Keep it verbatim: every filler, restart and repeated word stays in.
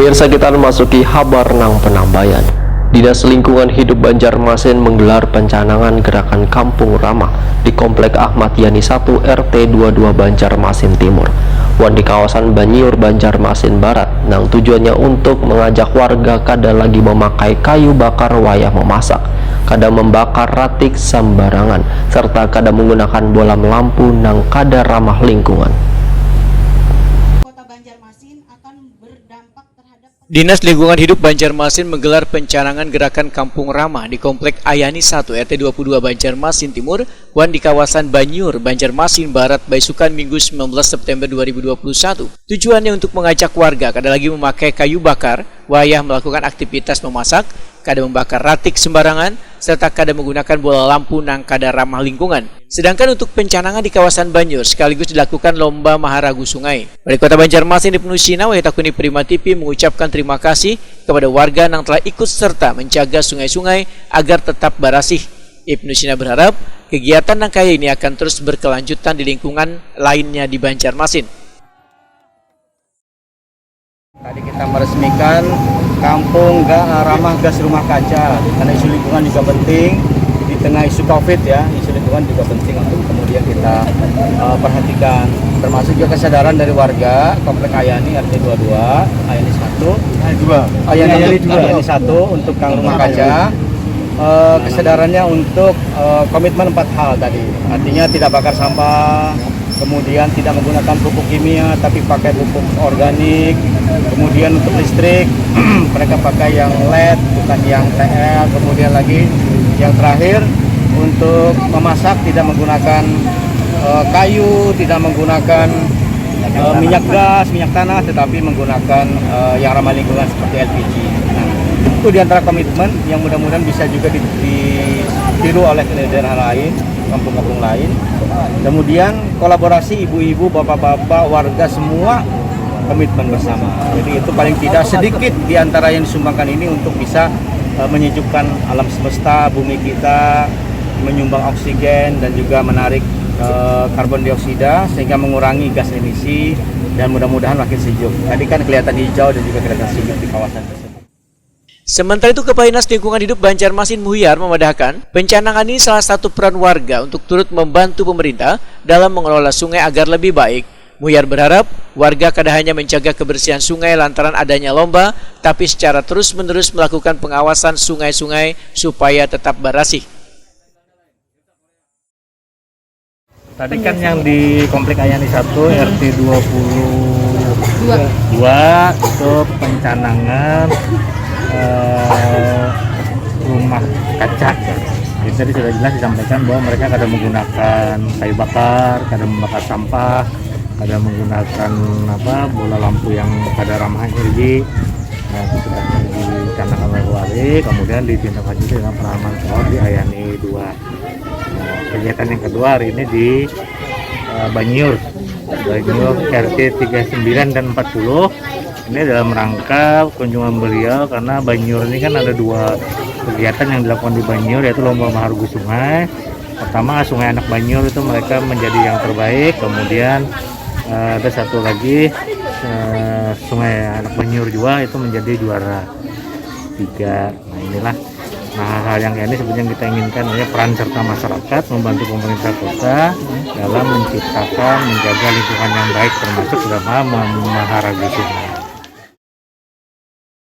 Pemirsa, kita memasuki habar nang penambayan. Dinas Lingkungan Hidup Banjarmasin menggelar pencanangan gerakan Kampung Ramah di Komplek Ahmad Yani satu R T dua dua Banjarmasin Timur wan di kawasan Banyiur Banjarmasin Barat, nang tujuannya untuk mengajak warga kada lagi memakai kayu bakar wayah memasak, kada membakar ratik sembarangan, serta kada menggunakan bolam lampu nang kada ramah lingkungan. Kota Banjarmasin akan berdampak terhadap Dinas Lingkungan Hidup Banjarmasin menggelar pencanangan gerakan Kampung Ramah di Komplek Ayani satu R T dua puluh dua Banjarmasin Timur wan di kawasan Banyiur, Banjarmasin Barat, baisukan Minggu sembilan belas September dua ribu dua puluh satu. Tujuannya untuk mengajak warga kada lagi memakai kayu bakar wayah melakukan aktivitas memasak, kada membakar ratik sembarangan, serta kada menggunakan bola lampu nang kada ramah lingkungan. Sedangkan untuk pencanangan di kawasan Banjur sekaligus dilakukan lomba maharagu sungai. Wali Kota Banjarmasin Ibnu Sina, Wahyu Takuni Prima T V, mengucapkan terima kasih kepada warga yang telah ikut serta menjaga sungai-sungai agar tetap barasih. Ibnu Sina berharap kegiatan nang kaya ini akan terus berkelanjutan di lingkungan lainnya di Banjarmasin. Tadi kita meresmikan kampung ga, ramah gas rumah kaca, karena isu lingkungan juga penting di tengah isu covid ya, isu lingkungan juga penting untuk kemudian kita uh, perhatikan, termasuk juga kesadaran dari warga Komplek Ayani R T dua dua, Ayani satu, Ayani dua, Ayani, Ayani dua, Ayani satu untuk kang rumah kaca, uh, kesadarannya untuk uh, komitmen empat hal tadi, artinya tidak bakar sampah, kemudian tidak menggunakan pupuk kimia tapi pakai pupuk organik, kemudian untuk listrik mereka pakai yang led bukan yang T L, kemudian lagi yang terakhir untuk memasak tidak menggunakan uh, kayu, tidak menggunakan uh, minyak gas, minyak tanah, tetapi menggunakan uh, yang ramah lingkungan seperti L P G. Nah, itu diantara komitmen yang mudah-mudahan bisa juga ditiru oleh daerah lain, kampung-kampung lain. Kemudian kolaborasi ibu-ibu, bapak-bapak, warga semua komitmen bersama. Jadi itu paling tidak sedikit di antara yang disumbangkan ini untuk bisa uh, menyejukkan alam semesta, bumi kita, menyumbang oksigen dan juga menarik uh, karbon dioksida sehingga mengurangi gas emisi dan mudah-mudahan makin sejuk. Tadi kan kelihatan hijau dan juga kelihatan sejuk di kawasan tersebut. Sementara itu, Kepala Dinas Lingkungan Hidup Banjarmasin Muhyar memadahkan, pencanangan ini salah satu peran warga untuk turut membantu pemerintah dalam mengelola sungai agar lebih baik. Muhyar berharap warga kada hanya menjaga kebersihan sungai lantaran adanya lomba, tapi secara terus-menerus melakukan pengawasan sungai-sungai supaya tetap barasih. Tadi kan yang di Komplek Ayani satu R T dua puluh dua itu pencanangan eh, rumah kaca. Jadi tadi sudah jelas disampaikan bahwa mereka kada menggunakan kayu bakar, kada membakar sampah, kada menggunakan apa bola lampu yang kada ramah energi. Nah, itu sudah dicanangkan oleh wali, kemudian ditindaklanjuti dengan penanaman pohon di Ayani dua. Nah, kegiatan yang kedua hari ini di uh, Banjur, Banjur R T tiga sembilan dan empat puluh. Ini dalam rangka kunjungan beliau karena Banjur ini kan ada dua kegiatan yang dilakukan di Banjur, yaitu lomba mahargu sungai. Pertama, Sungai Anak Banjur itu mereka menjadi yang terbaik. Kemudian uh, ada satu lagi uh, Sungai Anak Banjur juga itu menjadi juara tiga. Nah, inilah, nah, hal-hal yang kayak ini sebetulnya kita inginkan, ya, peran serta masyarakat membantu pemerintah kota dalam menciptakan, menjaga lingkungan yang baik, termasuk dalam mem- memelihara sungai.